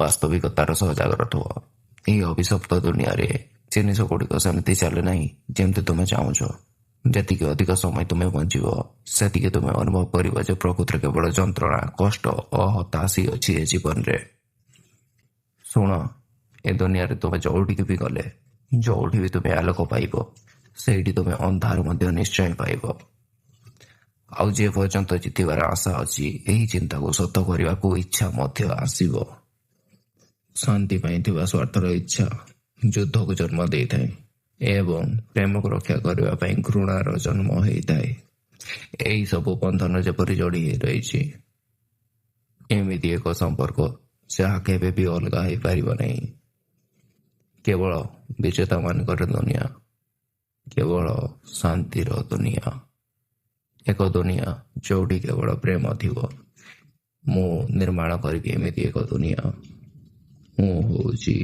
ବାସ୍ତବିକତାର ସହ ଜାଗ୍ରତ ହୁଅ। ଏହି ଅଭିଶପ୍ତ ଦୁନିଆରେ ଜିନିଷ ଗୁଡ଼ିକ ସେମିତି ଚାଲେ ନାହିଁ ଯେମିତି ତୁମେ ଚାହୁଁଛ। ଯେତିକି ଅଧିକ ସମୟ ତୁମେ ବଞ୍ଚିବ, ସେତିକି ତୁମେ ଅନୁଭବ କରିବ ଯେ ପ୍ରକୃତିରେ କେବଳ ଯନ୍ତ୍ରଣା, କଷ୍ଟ ଓ ହତାଶା ଅଛି ଏ ଜୀବନରେ। ଶୁଣ, ଏ ଦୁନିଆରେ ତୁମେ ଯୋଉଠିକି ବି ଗଲେ, ଯୋଉଠି ବି ତୁମେ ଆଲୋକ ପାଇବ, ସେଇଠି ତୁମେ ଅନ୍ଧାର ମଧ୍ୟ ନିଶ୍ଚୟ ପାଇବ। ଆଉ ଯେ ପର୍ଯ୍ୟନ୍ତ ଜିତିବାର ଆଶା ଅଛି, ଏହି ଚିନ୍ତାକୁ ସତ କରିବାକୁ ଇଚ୍ଛା ମଧ୍ୟ ଆସିବ। ଶାନ୍ତି ପାଇଁ ଥିବା ସ୍ୱାର୍ଥର ଇଚ୍ଛା ଯୁଦ୍ଧକୁ ଜନ୍ମ ଦେଇଥାଏ ଏବଂ ପ୍ରେମକୁ ରକ୍ଷା କରିବା ପାଇଁ ଘୃଣାର ଜନ୍ମ ହେଇଥାଏ। ଏହି ସବୁ ବନ୍ଧନ ଯେପରି ଯୋଡ଼ି ହେଇ ରହିଛି, ଏମିତି ଏକ ସମ୍ପର୍କ ଯାହା କେବେ ବି ଅଲଗା ହେଇପାରିବ ନାହିଁ। କେବଳ ବିଜେତାମାନଙ୍କର ଦୁନିଆ, କେବଳ ଶାନ୍ତିର ଦୁନିଆ, ଏକ ଦୁନିଆ ଯୋଉଠି କେବଳ ପ୍ରେମ ଥିବ। ମୁଁ ନିର୍ମାଣ କରିବି ଏମିତି ଏକ ଦୁନିଆ। ମୁଁ ହଉଛି